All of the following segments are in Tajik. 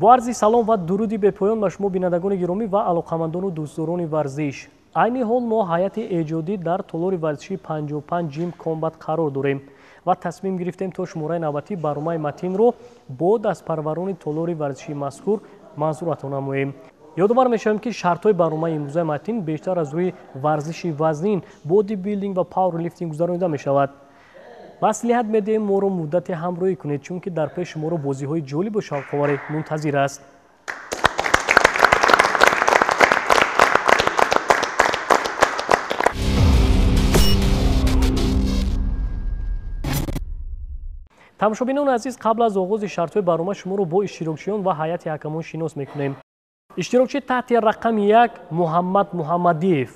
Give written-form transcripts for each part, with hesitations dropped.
Бо арзи салом ва дуруди бепоён ба шумо бинандагони гиромӣ ва алоқамандону дӯстдорони варзиш. Айни ҳол мо ҳайати эҷодӣ дар толори варзишии 55 Gym Combat қарор дорем ва тасмим гирифтем то шумораи навбатии барномаи Матинро бо дастпарварони толори варзишии мазкур манзуратон намоем. Ёдовар мешавем, ки шартҳои барномаи имрӯзаи Матин бештар аз рӯи варзиши вазнин, бодибилдинг ва пауэрлифтинг гузаронида мешавад. Маслиҳат медиҳем моро муддате ҳамроҳӣ кунед, чунки дар пеш шуморо бозиҳои ҷолибу шавқоваре мунтазир аст. Тамошобинони азиз, қабл аз оғози шартҳои барнома шуморо бо иштирокчиён ва ҳайати ҳакамон шинос мекунем. Иштирокчи таҳти рақами 1 Муҳаммад Муҳаммадиев.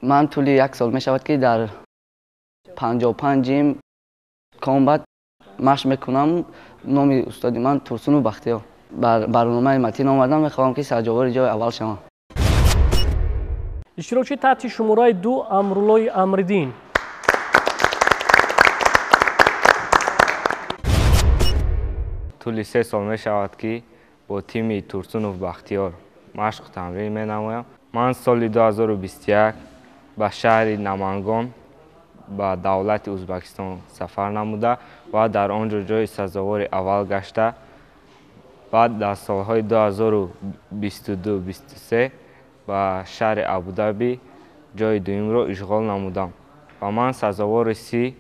Ман тӯли як сол мешавад, ки дар 55 Gym Combat машқ мекунам. Номи устоди ман Турсуну Бахтиёр. Бар барномаи Матин омадам, мехоҳам, ки сазовори ҷои аввал шавам. Иштирокчи таҳти шумораи 2 Амруллои Амриддин. Тӯли 3 сол мешавад, ки бо тими Турсунов Бахтиёр машқу тамрин менамоям. Ман соли 2021 ба шаҳри Намангон ба давлати Ӯзбекистон сафар намуда ва дар он ҷо ҷои сазовори аввал гашта, баъд дар солҳои 2022-23 ба шаҳри Абудаби ҷои дуюмро ишғол намудам ва ман сазовори 30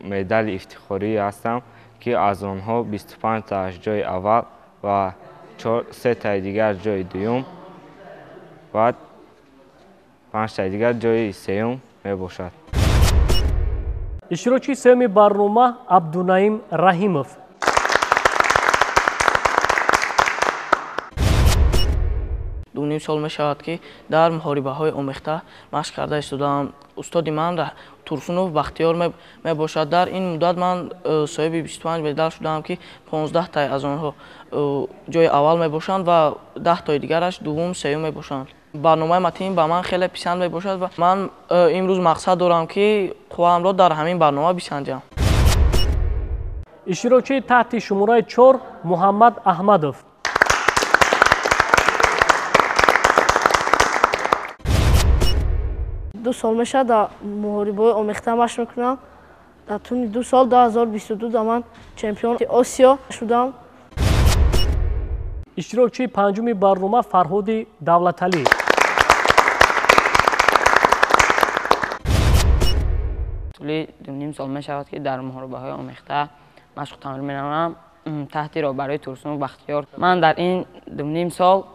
медали ифтихорӣ ҳастам, ки аз онҳо 25 тааш ҷои аввал ва 3 таи дигар ҷои дуюм ва 5 таи дигар ҷои сеюм мебошад. Иштирокчии сеюми барнома Абдунаим Раҳимов. 2.5 сол мешавад, ки дар муҳорибаҳои омехта машқ карда истодаам. Устоди ман Турсунов Бахтиёр мебошад. Дар ин муддат ман соҳиби 25 медал шудаам, ки 15 таи аз онҳо ҷои аввал мебошанд ва 10 тои дигараш дуввум, сеюм мебошанд. Барномаи Матин ба ман хеле писанд мебошад ва ман имрӯз мақсад дорам, ки қувваамро дар ҳамин барнома бисанҷам. Иштирокчии таҳти шумораи 4 Муҳаммад Аҳмадов. 2 сол мешавад дар муҳорибаҳои омехта машқ мекунам. Дар тӯли 2 сол 2022 ман чемпиони Осиё шудам. Иштирокчии панҷуми барнома Фарҳоди Давлаталӣ. Тӯли 2.5 сол мешавад, ки дар муҳорибаҳои омехта машқу тамрин менамоям таҳти роҳбарии Турсунов Бахтиёр. Ман дар ин 2.5 сол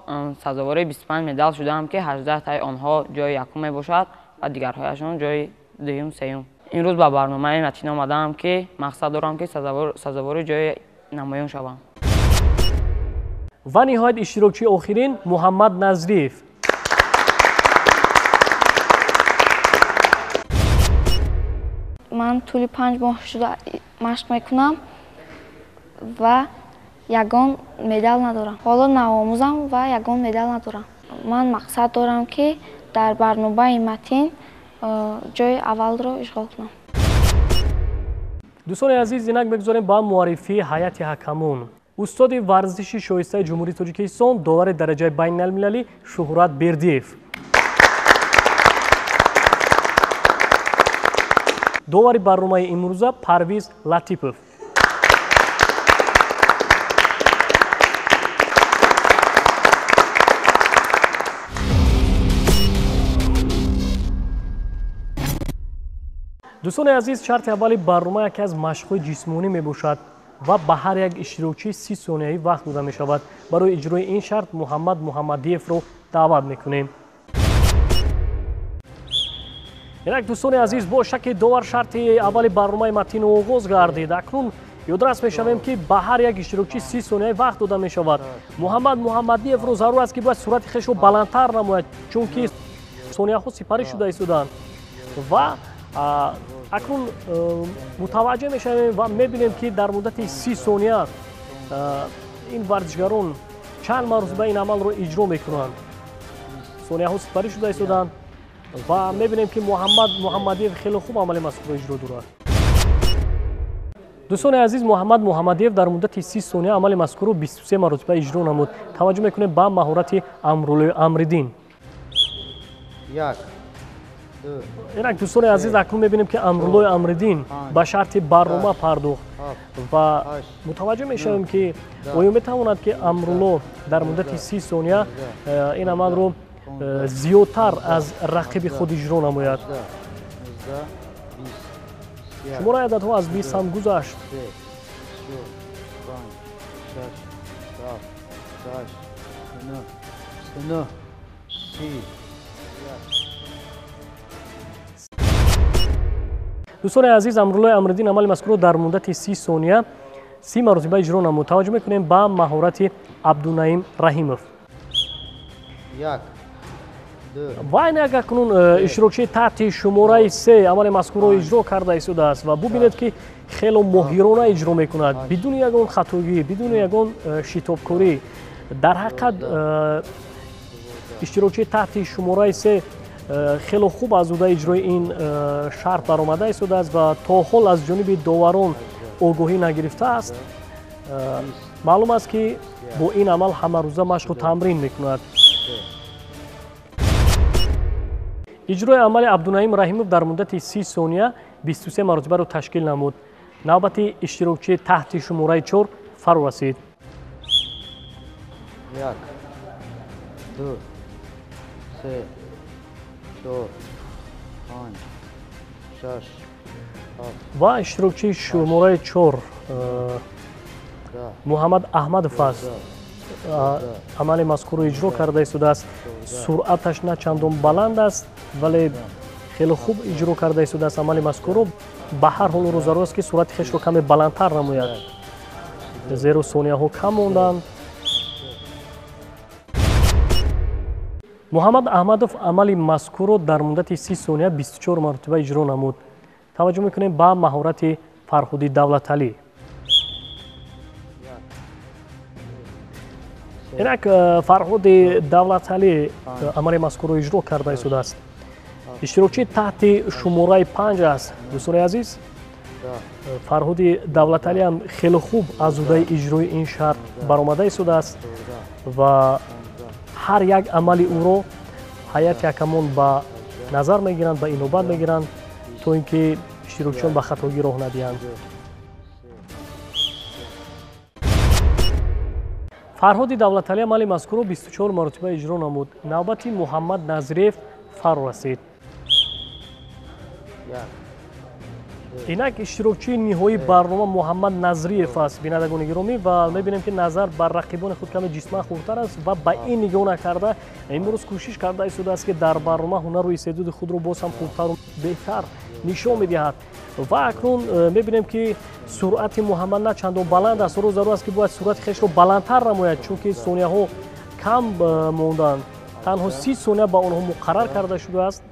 сазовори 25 медал шудаам, ки 18 таи онҳо ҷои якум мебошад ва дигарҳояшон ҷои дуюм, сеюм. Имрӯз ба барномаи Матин омадаам, ки мақсад дорам, ки сазовори ҷои намоён шавам. Ва ниҳоят иштирокчии охирин Муҳаммад Назриев. Ман тӯли 5 моҳ шуда машқ мекунам ва ягон медал надорам. Ҳоло навомӯзам ва ягон медал надорам. Ман мақсад дорам, ки дар барномаи Матин ҷои аввалро ишғол кунам. Дӯстони азиз, инак мегузорем ба муаррифии ҳайати ҳакамон. Устоди варзиши шоистаи Ҷумҳурии Тоҷикистон, довари дараҷаи байналмилалӣ Шуҳрат Бердиев. Довари барномаи имрӯза Парвиз Латипов. Дӯстони азиз, шарти аввали барнома яке аз машқҳои ҷисмонӣ мебошад ва ба ҳар як иштирокчӣ 30 сонияи вақт дода мешавад. Барои иҷрои ин шарт Муҳаммад Муҳаммадиевро даъват мекунем. Инак дӯстони азиз, бо шаки довар шарти аввали барномаи Матин оғоз гардид. Акнун ёдрас мешавем, ки ба ҳар як иштирокчӣ 30 сонияи вақт дода мешавад. Муҳаммад Муҳаммадиевро зарур аст, ки бояд суръати хешро баландтар намояд, чунки сонияҳо сипарӣ шуда истоданд. Ва акнун мутаваҷҷеҳ мешавем ва мебинем, ки дар муддати 30 сония ин варзишгарон чанд маротиба ин амалро иҷро мекунанд. Сонияҳо сипарӣ шуда истоданд ва мебинем, ки Муҳаммад Муҳаммадиев хеле хуб амали мазкурро иҷро дорад. Дӯстони азиз, Муҳаммад Муҳаммадиев дар муддати 30 сония амали мазкурро 23 маротиба иҷро намуд. Таваҷҷӯҳ мекунем ба маҳорати Амруллои Амриддин. Инак дӯстони азиз, акнун мебинем, ки Амруллои Амриддин ба шарти барнома пардохт ва мутаваҷҷӯҳ мешавем, ки оё метавонад, ки Амрулло дар муддати 30 сония ин амалро зиёдтар аз рақиби худ иҷро намояд. Шумораи ададҳо аз 20 ҳам гузашт. Дӯстони азиз, Амруллои Амриддин амали мазкурро дар муддати 30 сония 30 маротиба иҷро намуд. Таваҷҷӯҳ мекунем ба маҳорати Абдунаим Раҳимов. Ва инак акнун иштирокчии таҳти шумораи 3 амали мазкурро иҷро карда истодааст ва бубинед, ки хело моҳирона иҷро мекунад, бидуни ягон хатогӣ, бидуни ягон шитобкорӣ. Дар ҳақиқат иштирокчии таҳти шумораи 3 хело хуб аз ӯҳдаи иҷрои ин шарт баромада истодааст ва то ҳол аз ҷониби доварон огоҳӣ нагирифтааст. Маълум аст, ки бо ин амал ҳамарӯза машқу тамрин мекунад. Иҷрои амали Абдунаим Раҳимов дар муддати 30 сония 23 маротибаро ташкил намуд. Навбати иштирокчии таҳти шумораи 4 фаро расид. 1, 2, 3, 4, 5, 6, 7. Ва иштирокчии шумораи 4 Муҳаммад Аҳмадов аст. Амали мазкурро иҷро карда истодааст. Суръаташ на чандон баланд аст, вале хеле хуб иҷро карда истодааст амали мазкурро. Ба ҳар ҳол ӯро зарур аст, ки суръати хешро каме баландтар намояд, зеро сонияҳо кам монданд. Муҳаммад Аҳмадов амали мазкурро дар муддати 30 сония 24 маротиба иҷро намуд. Таваҷҷӯҳ мекунем ба маҳорати Фарҳуди Давлаталӣ. Инак Фарҳуди Давлаталӣ амали мазкурро иҷро карда истодааст. Иштирокчии таҳти шумораи 5 аст. Дӯстони азиз, Фарҳуди Давлаталӣ ҳам хеле хуб аз ӯҳдаи иҷрои ин шарт баромада истодааст ва ҳар як амали ӯро ҳайати ҳакамон ба назар мегиранд, ба инобат мегиранд, то ин ки иштирокчиён ба хатогӣ роҳ надиҳанд. Фарҳоди Давлаталӣ амали мазкурро 24 маротиба иҷро намуд. Навбати Муҳаммад Назриев фаро расид. Инак иштирокчии ниҳоии барнома Муҳаммад Назриев аст, бинандагони гиромӣ, ва мебинем, ки назар бар рақибони худ каме ҷисман хурдтар аст ва ба ин нигоҳ накарда имрӯз кӯшиш карда истодааст, ки дар барнома ҳунару истеъдоди худро боз ҳам хубтару беҳтар нишон медиҳад. Ва акнун мебинем, ки суръати Муҳаммад на чандон баланд аст. Ӯро зарур аст, ки бояд суръати хешро баландтар намояд, чунки сонияҳо кам монданд. Танҳо 30 сония ба онҳо муқаррар карда шудааст.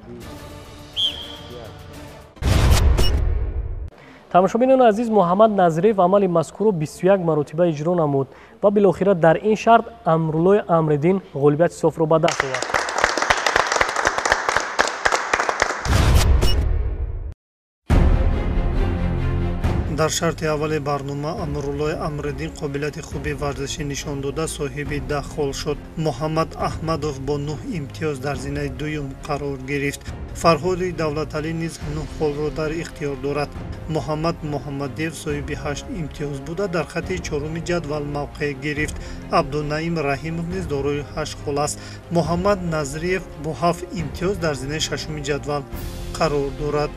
Тамошобинони азиз, Муҳаммад Назриев амали мазкурро 21 маротиба иҷро намуд ва билохира дар ин шарт Амруллои Амриддин ғолибияти софро ба даст овард. Дар шарти аввали барнома Амруллои Амриддин қобилияти хуби варзишӣ нишон дода, соҳиби 10 хол шуд. Муҳаммад Аҳмадов бо 9 имтиёз дар зинаи дуюм қарор гирифт. Фарҳоди Давлаталӣ низ 9 холро дар ихтиёр дорад. Муҳаммад Муҳаммадиев соҳиби 8 имтиёз буда, дар хати чоруми ҷадвал мавқеъ гирифт. Абдунаим Раҳимов низ дорои 8 хол аст. Муҳаммад Назриев бо 7 имтиёз дар зинаи шашуми ҷадвал қарор дорад.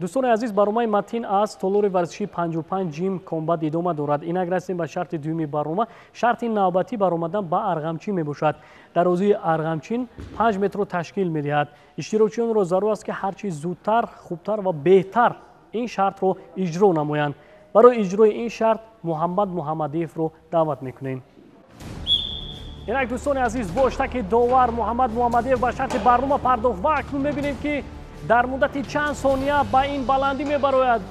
Дӯстони азиз, барномаи Матин аз толори варзишии 55 Ҷим Комбат идома дорад. Инак расидем ба шарти дуюми барнома. Шарти навбатӣ баромадан ба арғамчин мебошад. Дарозии арғамчин 5 метрро ташкил медиҳад. Иштирокчиёнро зарур аст, ки ҳарчи зудтар, хубтар ва беҳтар ин шартро иҷро намоянд. Барои иҷрои ин шарт Муҳаммад Муҳаммадиевро даъват мекунем. Инак дӯстони азиз, бо иштаки довар Муҳаммад Муҳаммадиев ба шарти барнома пардохт ва акнун мебинем, ки дар муддати чанд сония ба ин баландӣ мебарояд.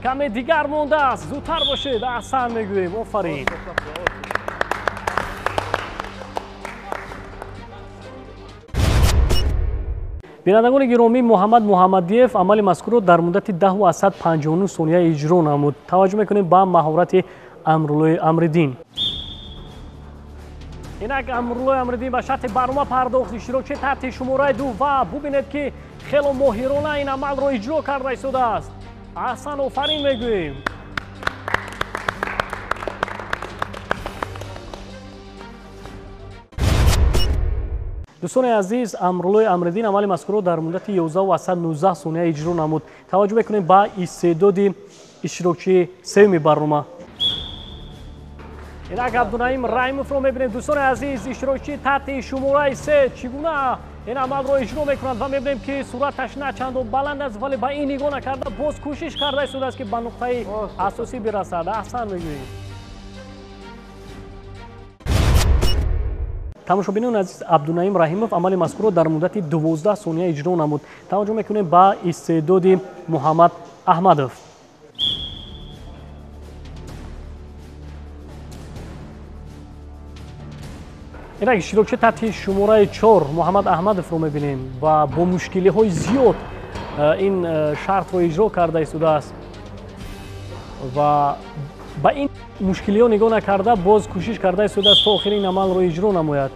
Каме дигар мондааст, зудтар бошед. Аҳсан мегӯем, офарин. Бинандагони гиромӣ, Муҳаммад Муҳаммадиев амали мазкурро дар муддати 10,59 сония иҷро намуд. Таваҷҷӯҳ мекунем ба маҳорати Амруллои Амриддин. Инак Амруллои Амриддин ба шарти барнома пардохт, иштирокчи таҳти шумораи 2 ва бубинед ки хело моҳирона ин амалро иҷро карда истодааст. Аҳсан, офарин мегӯем. Дӯстони азиз, Амруллои Амриддин амали мазкурро дар муддати 11,19 сония иҷро намуд. Таваҷҷӯҳ мекунем ба истеъдоди иштирокчии сеюми барнома. Инак Абдунаим Раимовро мебинем. Дӯстони азиз, иштирокчии таҳти шумораи 3 чӣ гуна ин амалро иҷро мекунад ва мебинем ки суръаташ на чандон баланд аст, вале ба ин нигоҳ накарда боз кӯшиш карда истодааст ки ба нуқтаи асосӣ бирасад. Аҳсан мегӯем. Тамошобинони азиз, Абдунаим Раҳимов амали мазкурро дар муддати 12 сония иҷро намуд. Таваҷҷӯҳ мекунем ба истеъдоди Муҳаммад Аҳмадов. Инак иштирокчи таҳти шумораи 4 Муҳаммад Аҳмадовро мебинем ва бо мушкилиҳои зиёд ин шартро иҷро карда истодааст ва ба ин мушкилиҳо нигоҳ накарда боз кӯшиш карда истодааст то охири ин амалро иҷро намояд.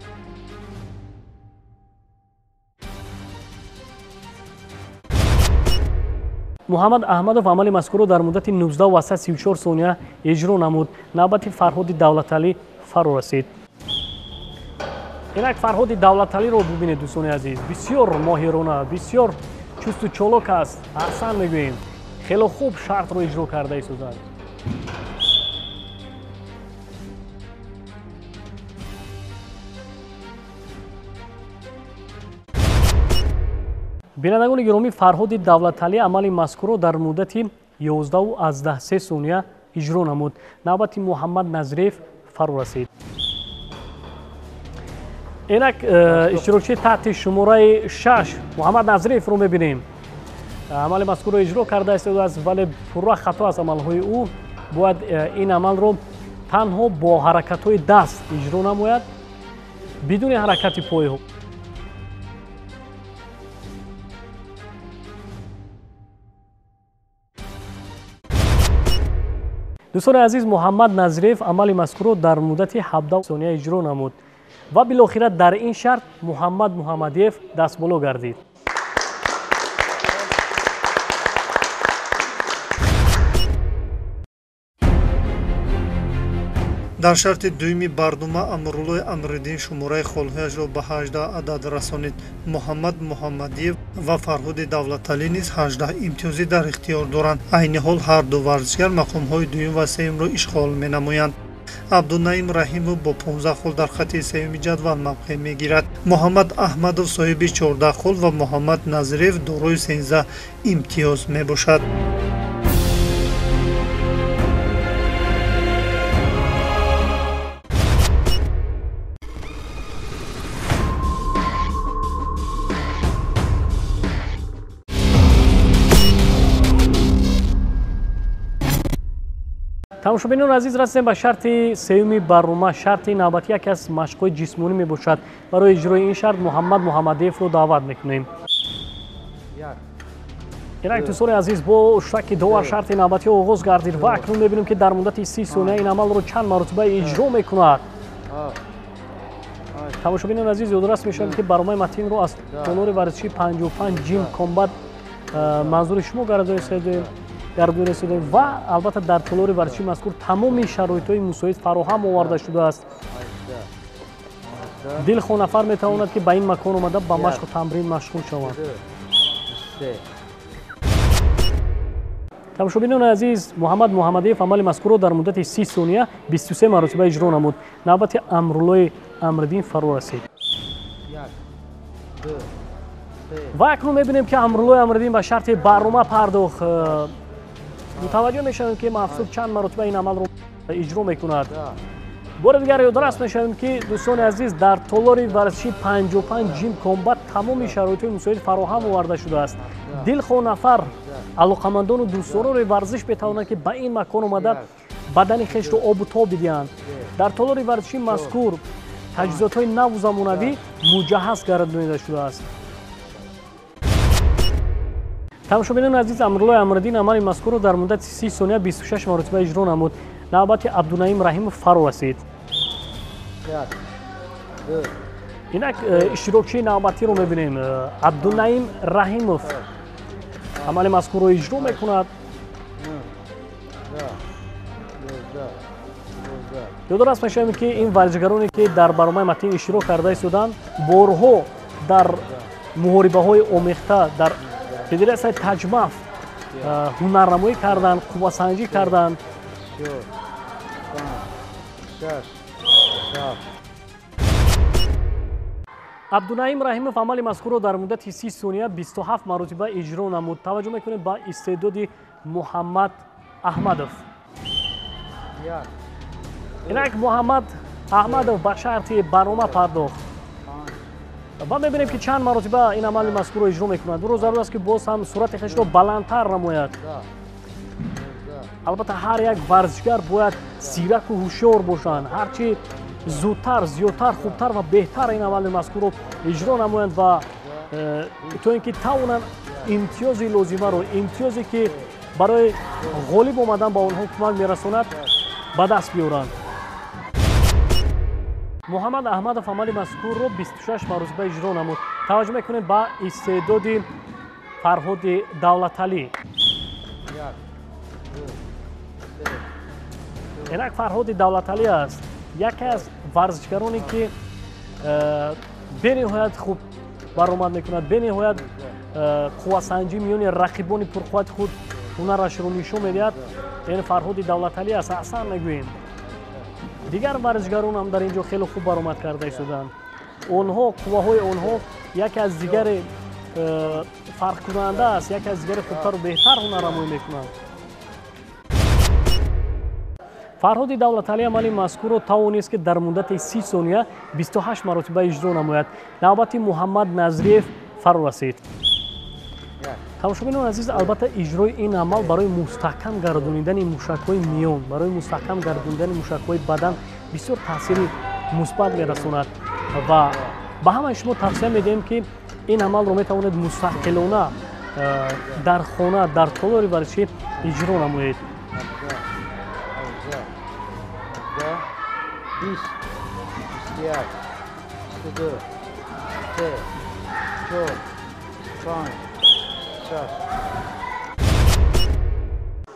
Муҳаммад Аҳмадов амали мазкурро дар муддати 19,34 сония иҷро намуд. Навбати Фарҳоди Давлаталӣ фаро расид. Инак Фарҳоди Давлаталиро бубинед, дӯстони азиз, бисёр моҳирона, бисёр чусту чолок аст. Аҳсан мегӯем, хело хуб шартро иҷро карда истодааст. Бинандагони гиромӣ, Фарҳоди Давлаталӣ амали мазкурро дар муддати 11,3 сония иҷро намуд. Навбати Муҳаммад Назриев фаро расид. Инак иштирокчии таҳти шумораи 6 Муҳаммад Назриевро мебинем. Амали мазкурро иҷро карда истодааст, вале пурра хато аст амалҳои ӯ. Бояд ин амалро танҳо бо ҳаракатҳои даст иҷро намояд, бидуни ҳаракати пойҳо. Дӯстони азиз, Муҳаммад Назриев амали мазкурро дар муддати 17 сония иҷро намуд ва билохира дар ин шарт Муҳаммад Муҳаммадиев дастболо гардид. Дар шарти дуюми барнома Амруллои Амриддин шумораи холҳояшро ба 18 адад расонид. Муҳаммад Муҳаммадиев ва Фарҳоди Давлаталӣ низ 18 имтиёзӣ дар ихтиёр доранд. Айни ҳол ҳар ду варзишгар мақомҳои дуюм ва сеюмро ишғол менамоянд. Абдунаим Раҳимов бо 15 хол дар хати сеюми ҷадвал мавқеъ мегирад. Муҳаммад Аҳмадов соҳиби 14 хол ва Муҳаммад Назриев дорои 13 имтиёз мебошад. Тамошобинони азиз, расидем ба шарти сеюми барнома. Шарти навбатӣ яке аз машқҳои ҷисмонӣ мебошад. Барои иҷрои ин шарт Муҳаммад Муҳаммадиевро даъват мекунем. Инак дӯстони азиз, бо шаки довар шарти навбатӣ оғоз гардид ва акнун мебинем ки дар муддати 30 сония ин амалро чанд маротиба иҷро мекунад. Тамошобинони азиз, ёдрас мешавем ки барномаи матинро аз толори варзишии 55 Gym Combat манзури шумо гардонидаем ва албатта дар толори варзишии мазкур тамоми шароитҳои мусоид фароҳам оварда шудааст. Дилхоҳ нафар метавонад ки ба ин макон омада ба машқу тамрин машғул шавад. Тамошобинони азиз, Муҳаммад Муҳаммадиев амали мазкурро дар муддати 30 сония 23 маротиба иҷро намуд. Навбати Амруллои Амриддин фаро расид. Ва акнун мебинем ки Амруллои Амриддин ба шарти барнома пардохт. Мутаваҷҷӯҳ мешавем ки Мафсуд чанд маротиба ин амалро иҷро мекунад. Бори дигар ёдрас мешавем ки дӯстони азиз, дар толори варзишии 55 Gym Combat тамоми шароитҳои мусоид фароҳам оварда шудааст. Дилхоҳ нафар Алоқамандону дӯстдорони варзиш метавонанд, ки ба ин макон омада бадани хешро обу тоб бидиҳанд. Дар толори варзишии мазкур таҷҳизотҳои наву замонавӣ муҷаҳҳаз гардонида шудааст. Тамошобинони азиз, Амруллои Амриддин амали мазкурро дар муддати 30 сония 26 маротиба иҷро намуд. Навбати Абдунаим Раҳимов фаро расид. Инак иштирокчии навбатиро мебинем. Абдунаим Раҳимов амали мазкурро иҷро мекунад. Ёдорас мешавем, ки ин варзишгароне, ки дар барномаи Матин иштирок карда истоданд, борҳо дар муҳорибаҳои омехта дар федератсияи Таҷмаф ҳунарнамоӣ карданд, қуввасанҷӣ карданд. Абдунаим Раҳимов амали мазкурро дар муддати 30 сония 27 маротиба иҷро намуд. Таваҷҷӯҳ мекунем ба истеъдоди Муҳаммад Аҳмадов. Инак Муҳаммад Аҳмадов ба шарти барнома пардохт ва мебинем, ки чанд маротиба ин амали мазкурро иҷро мекунад. Ӯро зарур аст, ки боз ҳам суръати хешро баландтар намояд. Албатта, ҳар як варзишгар бояд зираку ҳушёр бошанд, ҳарчи зудтар, зиёдтар, хубтар ва беҳтар ин амали мазкурро иҷро намоянд ва то ин ки тавонанд имтиёзи лозимаро, имтиёзе ки барои ғолиб омадан ба онҳо кӯмак мерасонад, ба даст биёранд. Муҳаммад Аҳмадов амали мазкурро 26 маротиба иҷро намуд. Таваҷҷӯҳ мекунем ба истеъдоди Фарҳоди Давлаталӣ. Инак Фарҳоди Давлаталӣ аст, яке аз варзишгароне, ки бениҳоят хуб баромад мекунад, бениҳоят қуввасанҷӣ миёни рақибони пурқуввати худ ҳунарашро нишон медиҳад. Ин Фарҳоди Давлаталӣ аст, аҳсан мегӯем. Дигар варзишгарон ҳам дар ин ҷо хеле хуб баромад карда истоданд. Онҳо, қувваҳои онҳо яке аз дигаре фарқкунанда аст, яке аз дигаре хубтару беҳтар ҳунарнамоӣ мекунанд. Фарҳоди Давлаталӣ амали мазкурро тавонист, ки дар муддати 30 сония 28 маротиба иҷро намояд. Навбати Муҳаммад Назриев фаро расид. Тамошобинони азиз, албатта, иҷрои ин амал барои мустаҳкам гардонидани мушакҳои миён, барои мустаҳкам гардонидани мушакҳои бадан бисёр таъсири мусбат мерасонад ва ба ҳамаи шумо тавсия медиҳем, ки ин амалро метавонед мустақилона дар хона, дар толори варзишӣ иҷро намоед.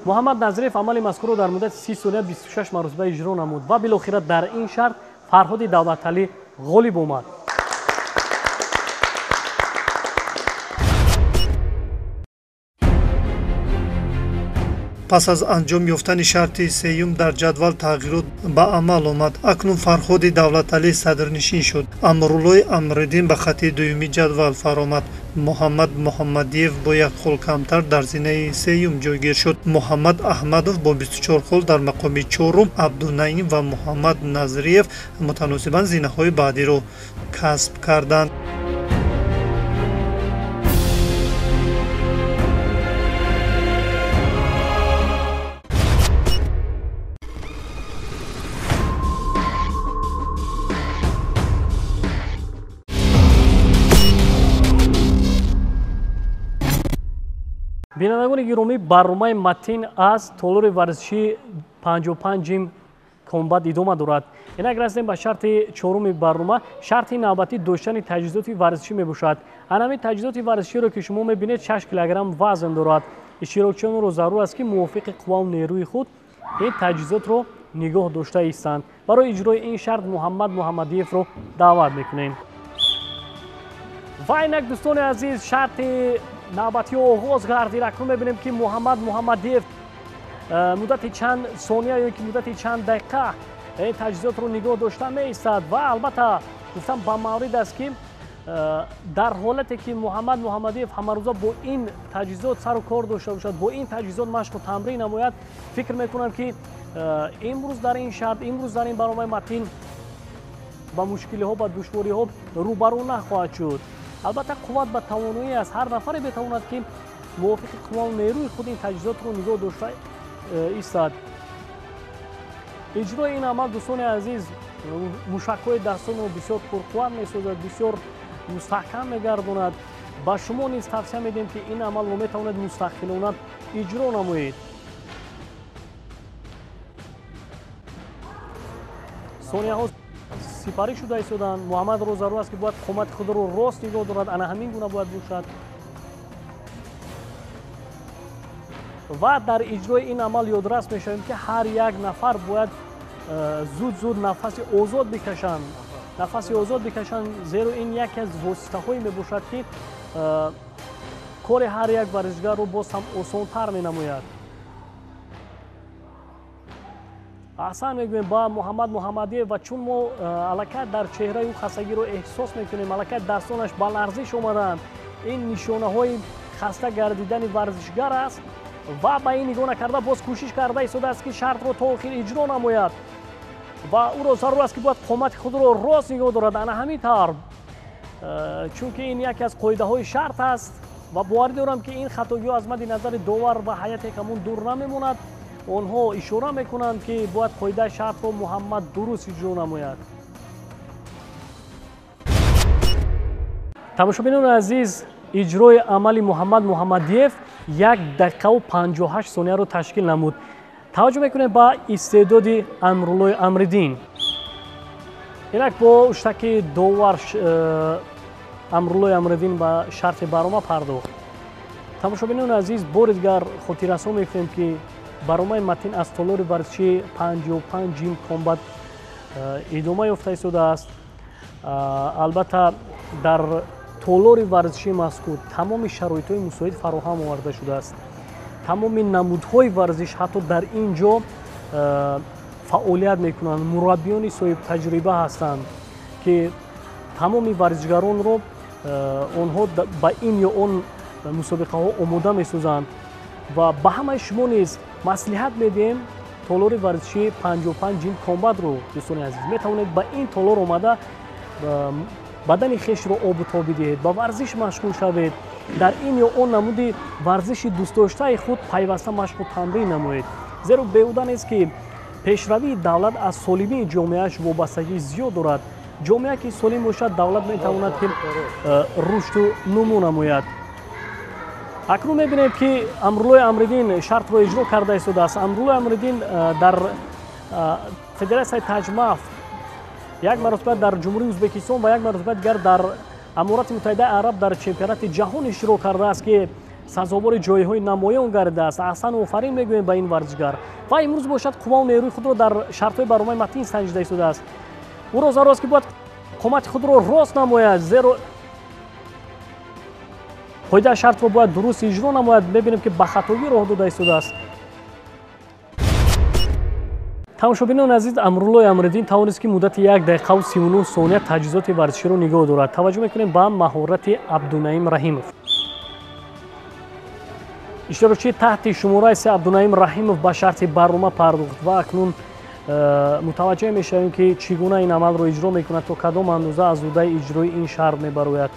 Муҳаммад Назриев амали мазкурро дар муддати 30 сония 26 маротиба иҷро намуд ва билохира дар ин шарт Фарҳоди Давлаталӣ ғолиб омад. Пас аз анҷом ёфтани шарти сеюм дар ҷадвал тағйирот ба амал омад. Акнун Фарҳоди Давлаталӣ садрнишин шуд. Амруллои Амриддин ба хати дуюми ҷадвал фаромад. Муҳаммад Муҳаммадиев бо як хол камтар дар зинаи сеюм ҷойгир шуд. Муҳаммад Аҳмадов бо 24 хол дар мақоми чорум, Абдунаим ва Муҳаммад Назриев мутаносибан зинаҳои баъдиро касб карданд. Бинандагони гиромӣ, барномаи Матин аз толори варзишии 55 ҷим комбат идома дорад. Инак расидем ба шарти чоруми барнома. Шарти навбатӣ доштани таҷҳизоти варзишӣ мебошад. Анами таҷҳизоти варзиширо, ки шумо мебинед, 6 килограмм вазн дорад. Иштирокчиёнро зарур аст, ки мувофиқи қуввау нерӯи худ ин таҷҳизотро нигоҳ дошта истанд. Барои иҷрои ин шарт Муҳаммад Муҳаммадиевро даъват мекунем. Ва инак, дӯстони азиз, шарти навбатӣ оғоз гардид. Акнун мебинем, ки Муҳаммад Муҳаммадиев муддати чанд сония ё ки муддати чанд дақиқа ин таҷҳизотро нигоҳ дошта меистад. Ва албатта, гуфтам ба маврид аст, ки дар ҳолате ки Муҳаммад Муҳаммадиев ҳамарӯза бо ин таҷҳизот сару кор дошта бошад, бо ин таҷҳизот машқу тамрин намояд, фикр мекунам, ки имрӯз дар ин шарт, имрӯз дар ин барномаи Матин ба мушкилиҳо, ба душвориҳо рӯбарӯ нахоҳад шуд. Албатта, қувват ба тавоноӣ аст. Ҳар нафаре метавонад, ки мувофиқи қуввау нерӯи худ ин таҷҳизотро нигоҳ дошта истад. Иҷрои ин амал, дӯстони азиз, мушакҳои дастонро бисёр пурқувват месозад, бисёр мустаҳкам мегардонад. Ба шумо низ тавсия медиҳем, ки ин амалро метавонед мустақилона иҷро намоед. Сонияҳо сипарӣ шуда истоданд. Муҳаммадро зарур аст, ки бояд қомати худро рост нигоҳ дорад, ана ҳамин гуна бояд бошад. Ва дар иҷрои ин амал ёдрас мешавем, ки ҳар як нафар бояд зуд-зуд нафаси озод бикашанд. Нафаси озод бикашанд, зеро ин яке аз воситаҳое мебошад, ки кори ҳар як варзишгарро боз ҳам осонтар менамояд. Аҳсан мегӯем ба Муҳаммад Муҳаммадиев, ва чун мо аллакай дар чеҳраи ӯ хастагиро эҳсос мекунем, аллакай дастонаш ба ларзиш омаданд. Ин нишонаҳои хаста гардидани варзишгар аст ва ба ин нигоҳ накарда боз кӯшиш карда истодааст, ки шартро то охир иҷро намояд ва ӯро зарур аст, ки бояд қомати худро рост нигоҳ дорад. Ана ҳамин тавр, чунки ин яке аз қоидаҳои шарт аст ва боварӣ дорам, ки ин хатогиҳо аз мадди назари довар ва ҳайати ҳакамон дур намемонад. Онҳо ишора мекунанд, ки бояд қоидаи шартро Муҳаммад дуруст иҷро намояд. Тамошобинони азиз, иҷрои амали Муҳаммад Муҳаммадиев 1 дақиқаву 58 сонияро ташкил намуд. Таваҷҷӯҳ мекунем ба истеъдоди Амруллои Амриддин. Инак бо уштаки довар Амруллои Амриддин ба шарти барома пардохт. Тамошобинони азиз, бори дигар хотиррасон мекунем, ки барномаи Матин аз толори варзишии 55 Gym Combat идома ёфта истодааст. Албатта, дар толори варзишии мазкур тамоми шароитҳои мусоид фароҳам оварда шудааст. Тамоми намудҳои варзиш ҳатто дар ин ҷо фаъолият мекунанд. Мураббиёни соҳибтаҷриба ҳастанд, ки тамоми варзишгаронро онҳо ба ин ё он мусобиқаҳо омода месозанд. Ва ба ҳамаи шумо низ маслиҳат медиҳем толори варзишии 55 Gym Combat-ро, дӯстони азиз. Метавонед ба ин толор омада бадани хешро обу тоб бидиҳед, ба варзиш машғул шавед, дар ин ё он намуди варзиши дӯстдоштаи худ пайваста машқу тамрин намоед. Зеро беҳуда нест, ки пешравии давлат аз солимии ҷомеааш вобастагии зиёд дорад. Ҷомеа ки солим бошад, давлат метавонад, ки рушду нумӯ намояд. Акнун мебинем, ки Амруллои Амриддин шартро иҷро карда истодааст. Амруллои Амриддин дар федератсияи Таҷмаф як маротиба дар Ҷумҳурии Ӯзбекистон ва як маротиба дигар дар Аморати Муттаҳидаи Араб дар чемпионати ҷаҳон иштирок кардааст, ки сазовори ҷойҳои намоён гардидааст. Аҳсан офарин мегӯем ба ин варзишгар. Ва имрӯз бошад қуввау нерӯи худро дар шартҳои барномаи Матин санҷида истодааст. Ӯро зарур аст, ки бояд қомати худро рост намояд, зеро қоидаи шартро бояд дуруст иҷро намояд. Мебинем, ки ба хатогӣ роҳ дода истодааст. Тамошобинони азиз, Амруллои Амриддин тавонист, ки муддати 1 дақиқаву 39 сония таҷҳизоти варзиширо нигоҳ дорад. Таваҷҷӯҳ мекунем ба маҳорати Абдунаим Раҳимов. Иштирокчии таҳти шумораи 3 Абдунаим Раҳимов ба шарти барнома пардохт ва акнун мутаваҷҷеҳ мешавем, ки чӣ гуна ин амалро иҷро мекунад, то кадом андоза аз ӯҳдаи иҷрои ин шарт мебарояд.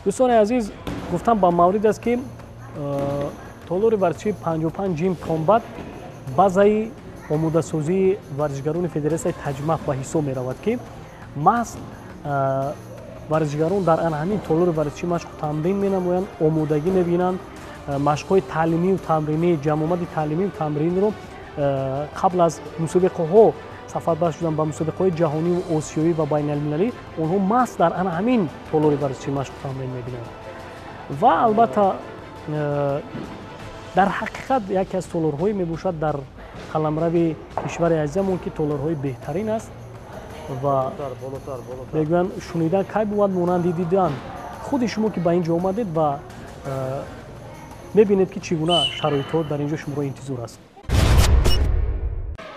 Дӯстони азиз, гуфтам ба маврид аст, ки толори варзишии 55 Gym Combat базаи омодасозии варзишгарони федератсияи Таҷмаф ба ҳисоб меравад, ки маҳз варзишгарон дар ана ҳамин толори варзишӣ машқу тамрин менамоянд, омодагӣ мебинанд, машқҳои таълимию тамринӣ, ҷамъомади таълимию тамринро қабл аз мусобиқаҳо сафарбар шудан ба мусобиқаҳои ҷаҳониву осиёӣ ва байналмилалӣ онҳо маҳз дар ана ҳамин толори варзишӣ машқу тамрин мебинанд. Ва албатта, дар ҳақиқат яке аз толорҳое мебошад дар қаламрави кишвари азизамон, ки толорҳои беҳтарин аст ва мегӯянд, шунидан кай бувад монанди дидан. Худи шумо ки ба ин ҷо омадед ва мебинед, ки чӣ гуна шароитҳо дар ин ҷо шуморо интизор аст.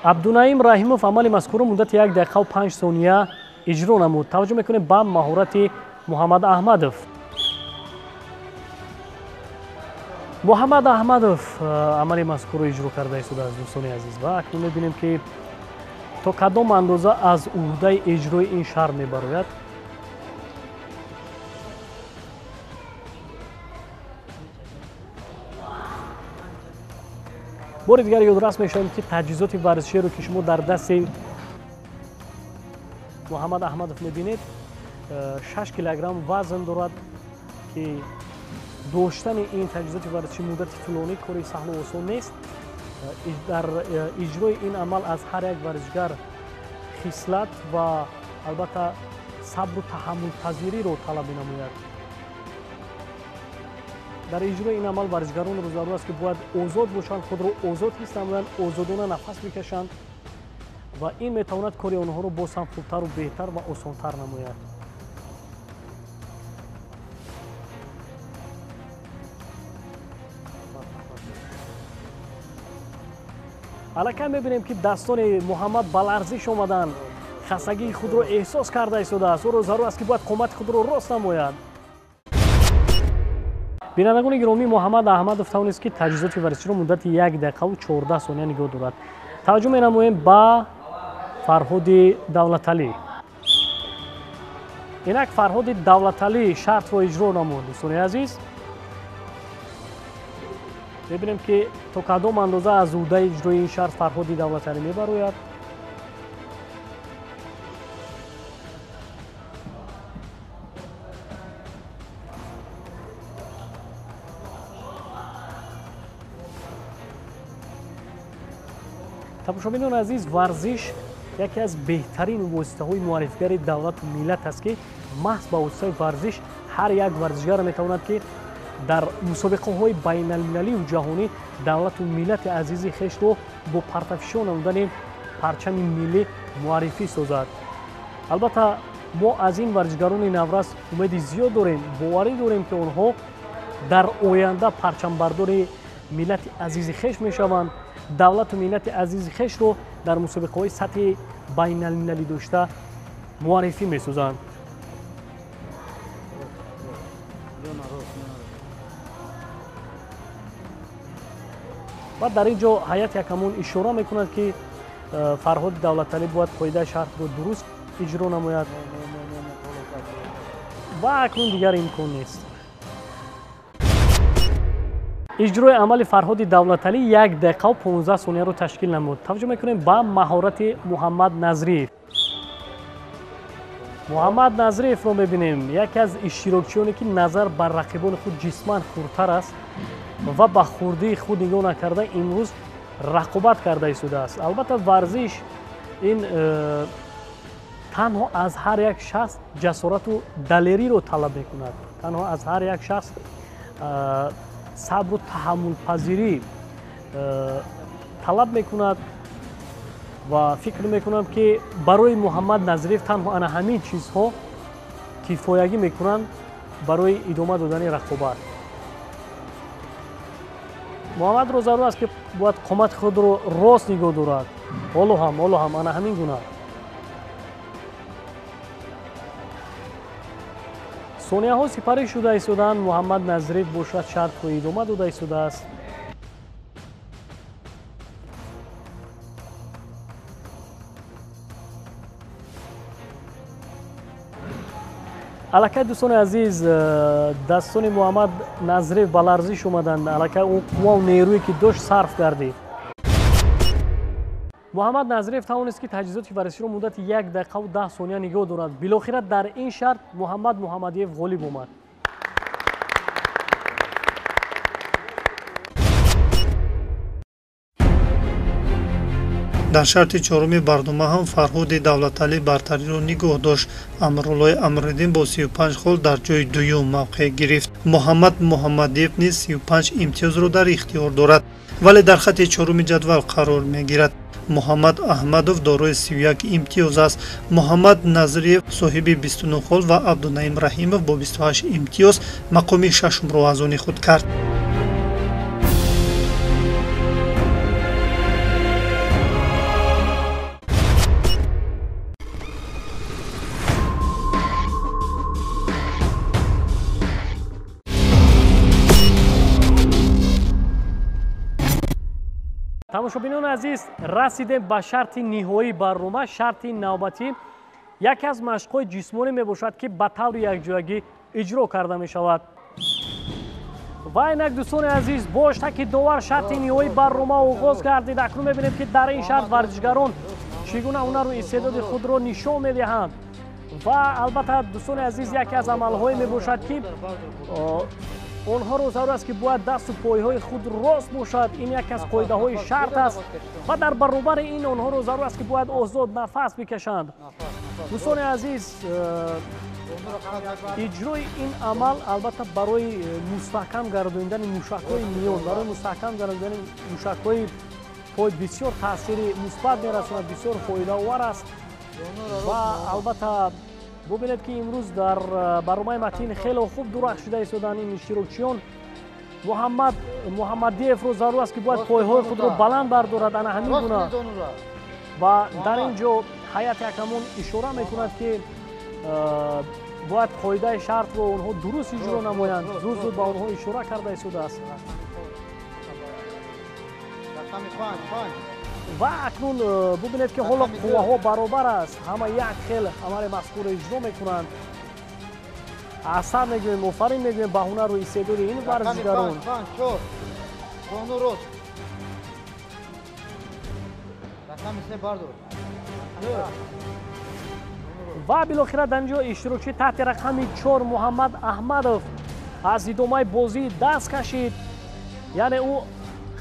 Абдунаим Раҳимов амали мазкурро муддати 1 дақиқаву 5 сония иҷро намуд. Таваҷҷӯҳ мекунем ба маҳорати Муҳаммад Аҳмадов. Муҳаммад Аҳмадов амали мазкурро иҷро карда истодааст, дӯстони азиз, ва акнун мебинем, ки то кадом андоза аз ӯҳдаи иҷрои ин шарт мебарояд. Бори дигар ёдрас мешавем, ки таҷҳизоти варзиширо, ки шумо дар дасти Муҳаммад Аҳмадов мебинед, 6 килограмм вазн дорад, ки доштани ин таҷҳизоти варзишӣ муддати тӯлонӣ кори саҳлу осон нест. Дар иҷрои ин амал аз ҳар як варзишгар хислат ва албатта сабру таҳаммулпазириро талаб менамояд. Дар иҷрои ин амал варзишгаронро зарур аст, ки бояд озод бошанд, худро озод ҳис намоянд, озодона нафас бикашанд ва ин метавонад кори онҳоро боз ҳам хубтару беҳтар ва осонтар намояд. Аллакай мебинем, ки дастони Муҳаммад ба ларзиш омаданд, хастагии худро эҳсос карда истодааст. Ӯро зарур аст, ки бояд қомати худро рост намояд. Бинандагони гиромӣ, Муҳаммад Аҳмадов тавонист, ки таҷҳизоти варзиширо муддати 1 дақиқаву 14 сония нигоҳ дорад. Таваҷҷӯҳ менамоем ба Фарҳоди Давлаталӣ. Инак Фарҳоди Давлаталӣ шартро иҷро намуд. Дӯстони азиз, мебинем, ки то кадом андоза аз ӯҳдаи иҷрои ин шарт Фарҳоди Давлаталӣ мебарояд. Тамошобинони азиз, варзиш яке аз беҳтарин воситаҳои муаррифигари давлату миллат аст, ки маҳз ба воситаи варзиш ҳар як варзишгар метавонад, ки дар мусобиқаҳои байналмилалию ҷаҳонӣ давлату миллати азизи хешро бо партафишон намудани парчами миллӣ муаррифӣ созад. Албатта мо аз ин варзишгарони наврас умеди зиёд дорем, боварӣ дорем, ки онҳо дар оянда парчамбардори миллати азизи хеш мешаванд, давлату миллати азизи хешро дар мусобиқаҳои сатҳи байналмилалӣ дошта муаррифӣ месозанд. Ва дар ин ҷо ҳайати ҳакамон ишора мекунад, ки Фарҳоди Давлаталӣ бояд қоидаи шартро дуруст иҷро намояд ва акнун дигар имкон нест. Иҷрои амали Фарҳоди Давлаталӣ 1 дақиқаву 15 сонияро ташкил намуд. Таваҷҷӯҳ мекунем ба маҳорати Муҳаммад Назриев. Муҳаммад Назриевро мебинем, яке аз иштирокчиёне, ки назар ба рақибони худ ҷисман хурдтар аст ва ба хурдии худ нигоҳ накарда имрӯз рақобат карда истодааст. Албатта варзиш ин танҳо аз ҳар як шахс ҷасорату далериро талаб мекунад, танҳо аз ҳар як шахс сабру таҳаммулпазирӣ талаб мекунад ва фикр мекунам, ки барои Муҳаммад Назриев танҳо ана ҳамин чизҳо кифоягӣ мекунанд барои идома додани рақобат. Муҳаммадро зарур аст, ки бояд қомати худро рост нигоҳ дорад. Ҳоло ҳам ана ҳамин гуна. Сонияҳо сипарӣ шуда истодаанд. Муҳаммад Назриев бошад шартро идома дода истодааст. Аллакай дӯстони азиз, дастони Муҳаммад Назриев ба ларзиш омаданд. Аллакай он қуввау нерӯе, ки дошт, сарф гардид. Муҳаммад Назриев тавонист, ки таҷҳизоти варзиширо муддати 1 дақиқаву 10 сония нигоҳ дорад. Билохира дар ин шарт Муҳаммад Муҳаммадиев ғолиб омад. Дар шарти чоруми барнома ҳам Фарҳоди Давлаталӣ бартариро нигоҳ дошт. Амруллои Амриддин бо 35 хол дар ҷои дуюм мавқеъ гирифт. Муҳаммад Муҳаммадиев низ 35 имтиёзро дар ихтиёр дорад, вале дар хати чоруми ҷадвал қарор мегирад. Муҳаммад Аҳмадов дорои 31 имтиёз аст. Муҳаммад Назриев соҳиби 29 хол ва Абдунаим Раҳимов бо 28 имтиёз мақоми шашумро аз они худ кард. Тамошобинони азиз, расидем ба шарти ниҳоии барнома. Шарти навбатӣ яке аз машқҳои ҷисмонӣ мебошад, ки ба таври якҷоягӣ иҷро карда мешавад Ва инак, дӯстони азиз, бо иштаки довар шарти ниҳоии барнома оғоз гардид. Акнун мебинем, ки дар ин шарт варзишгарон чӣ гуна ҳунару истеъдоди худро нишон медиҳанд. Ва албатта, дӯстони азиз, яке аз амалҳое мебошад, ки онҳоро зарур аст, ки бояд дасту пойҳои худ рост бошад. Ин яке аз қоидаҳои шарт аст ва дар баробари ин онҳоро зарур аст, ки бояд озод нафас бикашанд. Дӯстони азиз, иҷрои ин амал албатта барои мустаҳкам гардонидани мушакҳои миён, барои мустаҳкам гардонидани мушакҳои пой бисёр таъсири мусбат мерасонад, бисёр фоидаовар аст. Ва албатта бубинед, ки имрӯз дар барномаи Матин хеле хуб дурахшида истоданд ин иштирокчиён. Муҳаммад Муҳаммадиевро зарур аст, ки бояд пойҳои худро баланд бардорад, ана ҳамин гуна. Ва дар ин ҷо ҳайати ҳакамон ишора мекунад, ки бояд қоидаи шартро онҳо дуруст иҷро намоянд. Зуд зуд ба онҳо ишора карда истодааст. Ва акнун бубинед, ки ҳоло қувваҳо баробар аст, ҳама як хел амали мазкурро иҷро мекунанд. Аҳсан мегӯем, офарин мегӯем ба ҳунару истеъдоди ин варзишгарон. Ва билохира дар ин ҷо иштирокчии таҳти рақами 4 Муҳаммад Аҳмадов аз идомаи бозӣ даст кашид, яъне ӯ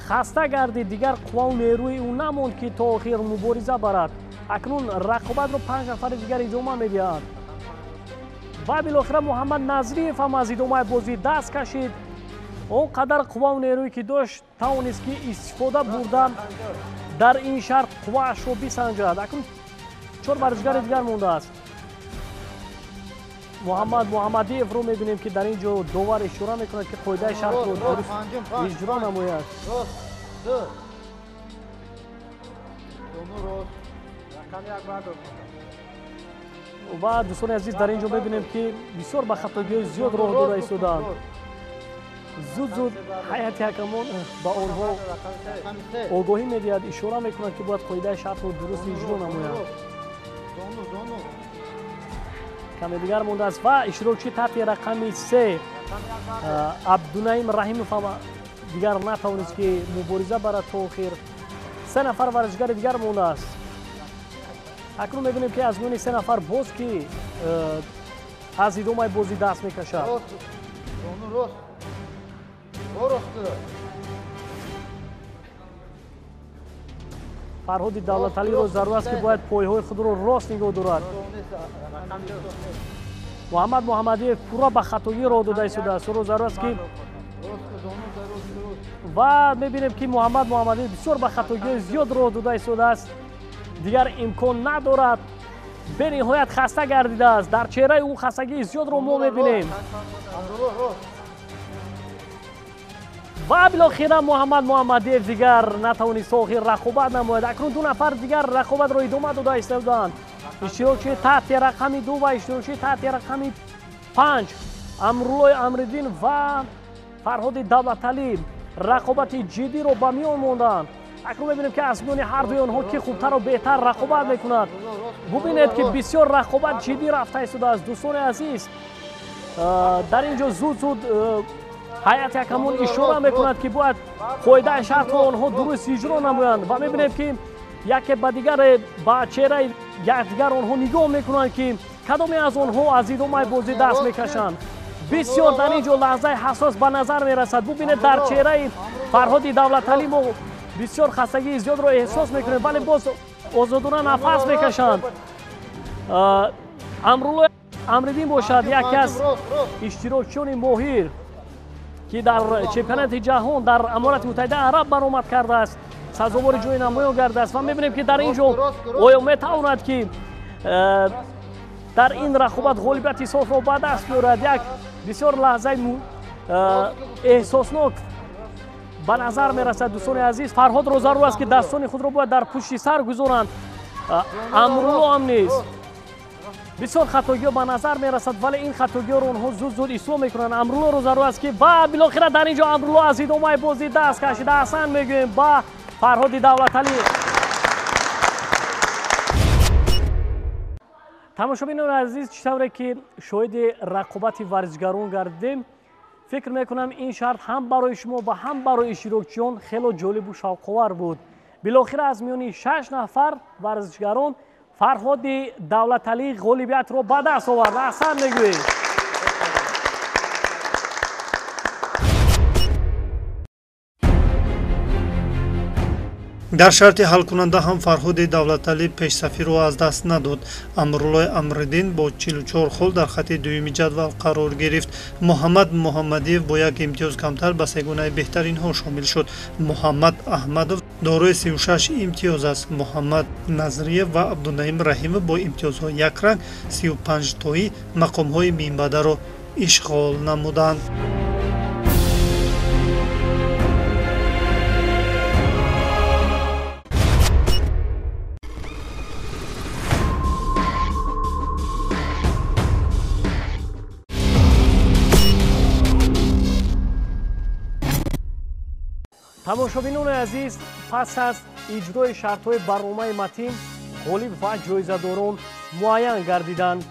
хаста гардид, дигар қуввау нерӯи ӯ намонд, ки то охир мубориза барад. Акнун рақобатро 5 нафари дигар идома медиҳанд. Ва билохира Муҳаммад Назриев ҳам аз идомаи бозӣ даст кашид. Он қадар қуввау нерӯе ки дошт, тавонист, ки истифода бурда дар ин шарт қувваашро бисанҷад. Акнун 4 варзишгари дигар мондааст. Муҳаммад Муҳаммадиевро мебинем, ки дар ин ҷо довар ишора мекунад, ки қоидаи шартро дуруст иҷро намояд. Ва дӯстони азиз, дар ин ҷо мебинем, ки бисёр ба хатогиҳои зиёд роҳ дода истоданд. Зуд зуд ҳайати ҳакамон ба онҳо огоҳӣ медиҳад, ишора мекунад, ки бояд қоидаи шартро дуруст иҷро намояд. Каме дигар мондааст ва иштирокчии таҳти рақами 3 Абдунаим Раҳимов ҳам дигар натавонист, ки мубориза барад то охир. 3 нафар варзишгари дигар мондааст. Акнун мебинем, ки аз миёни 3 нафар боз ки аз идомаи бозӣ даст мекашад. Фарҳоди Давлаталиро зарур аст, ки бояд пойҳои худро рост нигоҳ дорад. Муҳаммад Муҳаммадиев пурра ба хатогӣ роҳ дода истодааст. Ӯро зарур аст, ки ва мебинем, ки Муҳаммад Муҳаммадиев бисёр ба хатогиҳои зиёд роҳ дода истодааст, дигар имкон надорад, бениҳоят хаста гардидааст. Дар чеҳраи ӯ хастагии зиёдро мо мебинем. Ва билохира Муҳаммад Муҳаммадиев дигар натавонист охир рақобат намояд. Акнун 2 нафар дигар рақобатро идома дода истоданд. Иштирокчии таҳти рақами 2 ва иштирокчии таҳти рақами 5 Амруллои Амриддин ва Фарҳоди Давлаталӣ рақобати ҷиддиро ба миён монданд. Акнун мебинем, ки аз миёни ҳардуи онҳо ки хубтару беҳтар рақобат мекунад. Бубинед, ки бисёр рақобат ҷиддӣ рафта истодааст. Дӯстони азиз, дар ин ҷо зуд зуд ҳайати ҳакамон ишора мекунад, ки бояд қоидаи шартро онҳо дуруст иҷро намоянд. Ва мебинем, ки яке ба дигаре ба чеҳраи якдигар онҳо нигоҳ мекунанд, ки кадоме аз онҳо аз идомаи бозӣ даст мекашанд. Бисёр дар ин ҷо лаҳзаи ҳассос ба назар мерасад. Бубинед, дар чеҳраи Фарҳоди Давлаталӣ мо бисёр хастагии зиёдро эҳсос мекунем, вале боз озодона нафас мекашанд. Амруллои Амриддин бошад яке аз иштирокчиёни моҳир, ки дар чемпионати ҷаҳон дар Аморати Муттаҳидаи Араб баромад кардааст, сазовори ҷои намоён гардааст. Ва мебинем, ки дар ин ҷо оё метавонад, ки дар ин рақобат ғолибияти софро ба даст биёрад. Як бисёр лаҳзаи эҳсоснок ба назар мерасад. Дӯстони азиз, Фарҳодро зарур аст, ки дастони худро бояд дар пушти сар гузоранд. Амрулло ҳам низ бисёр хатогиҳо ба назар мерасад, вале ин хатогиҳоро онҳо зуд зуд ислоҳ мекунанд. Амруллоро зарур аст, ки ва билохира дар ин ҷо Амрулло аз идомаи бозӣ даст кашида. Аҳсан мегӯем ба Фарҳоди Давлаталӣ. Тамошобинони азиз, чӣ тавре ки шоҳиди рақобати варзишгарон гардидем, Фикр мекунам ин шарт ҳам барои шумо ва ҳам барои иштирокчиён хело ҷолибу шавқовар буд. Билохира аз миёни 6 нафар варзишгарон Фарҳоди Давлаталӣ ғолибиятро ба даст овард. Аҳсан мегӯем. Дар шарти ҳалкунанда ҳам Фарҳоди Давлаталӣ пешсафиро аз даст надод. Амруллои Амриддин бо 44 хол дар хати дуюми ҷадвал қарор гирифт. Муҳаммад Муҳаммадиев бо як имтиёз камтар ба сегонаи беҳтаринҳо шомил шуд. Муҳаммад Аҳмадов дорои 36 имтиёз аст. Муҳаммад Назриев ва Абдунаим Раҳимов бо имтиёзҳои якранг 35тоӣ мақомҳои минбаъдаро ишғол намуданд. Тамошобинони азиз, пас аз иҷрои шартҳои барномаи Матин ғолиб ва ҷоизадорон муайян гардиданд.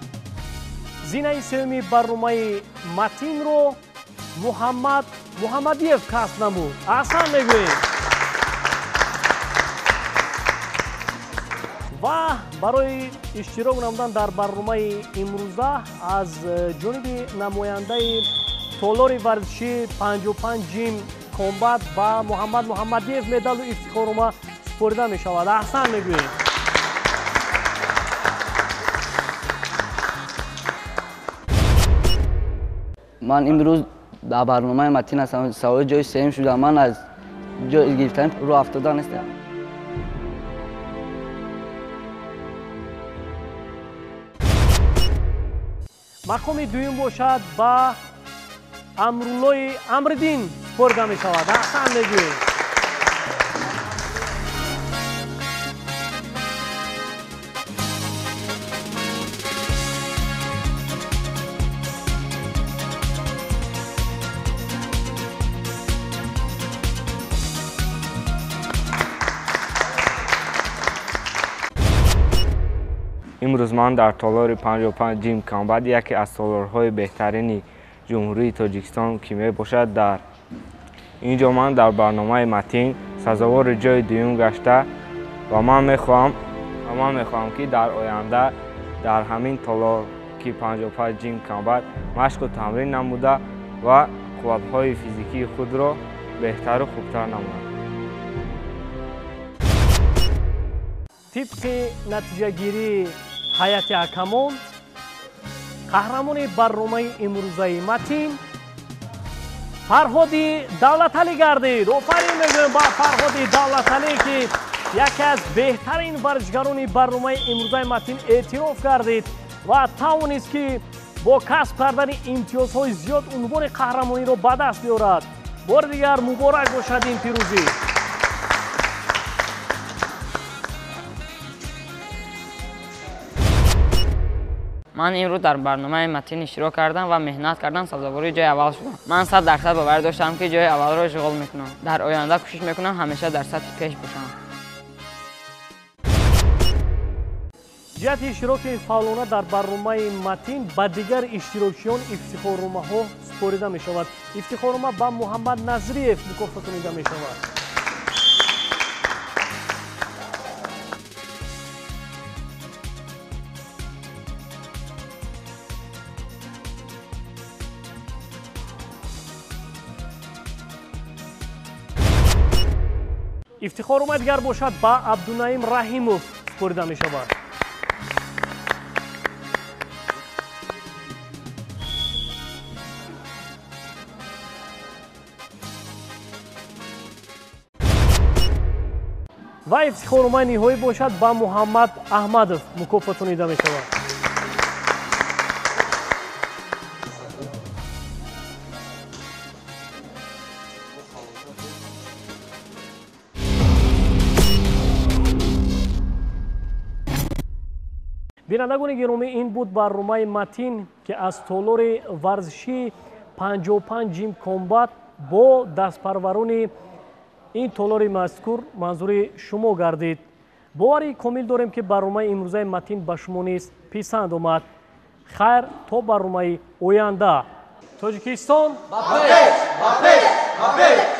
Зинаи сеюми барномаи Матинро Муҳаммад Муҳаммадиев касб намуд. Аҳсан мегӯем. Ва барои иштирок намудан дар барномаи имрӯза аз ҷониби намояндаи толори варзиши 55 ҷим Комбат ба Муҳаммад Муҳаммадиев медалу ифтихорнома супорида мешавад. Аҳсан мегӯем. Ман имрӯз дар барномаи Матин ҳастам. Саволи ҷои сеюм шудам. Ман аз ҷои гирифтани рӯ афтода нестам. Мақоми дуюм бошад ба Амруллои Амриддин супорида мешавад. Аҳсан мегӯем. Имрӯз ман дар толори 55 ҷим Комбат, яке аз толорҳои беҳтарини Ҷумҳурии Тоҷикистон ки мебошад, дар ин ҷо ман дар барномаи Матин сазовори ҷои дуюм гашта ва ман мехоҳам ки дар оянда дар ҳамин толор ки 55 ҷим Комбат машқу тамрин намуда ва қувватҳои физикии худро беҳтару хубтар намоям. Тибқи натиҷагирии ҳайати ҳакамон, қаҳрамони барномаи имрӯзаи Матин Фарҳоди Давлаталӣ гардид. Офарин мегӯем ба Фарҳоди Давлаталӣ, ки яке аз беҳтарин варзишгарони барномаи имрӯзаи Матин эътироф гардид ва тавонист, ки бо касб кардани имтиёзҳои зиёд унвони қаҳрамониро ба даст биёрад. Бори дигар муборак бошад ин пирӯзӣ. Ман имрӯз дар барномаи Матин иштирок кардам ва меҳнат кардам, сазовори ҷои аввал шудам. Ман 100% бовар доштам, ки ҷои аввалро ишғол мекунам. Дар оянда кӯшиш мекунам ҳамеша дар сатҳи пеш бошам. Ҷиҳати иштироки фаъолона дар барномаи Матин ба дигар иштирокчиён ифтихорномаҳо супорида мешавад. Ифтихорнома ба Муҳаммад Назриев мукофотонида мешавад. Ифтихорнома дигар бошад ба Абдунаим Раҳимов супорида мешавад. Ва ифтихорномаи ниҳоӣ бошад ба Муҳаммад Аҳмадов мукофотонида мешавад. Бинандагони гиромӣ, ин буд барномаи Матин, ки аз толори варзишии 55 ҷим Комбат бо дастпарварони ин толори мазкур манзури шумо гардид. Бовари комил дорем, ки барномаи имрӯзаи Матин ба шумо низ писанд омад. Хайр, то барномаи оянда. Тоҷикистон ба пеш, ба пеш, ба пеш!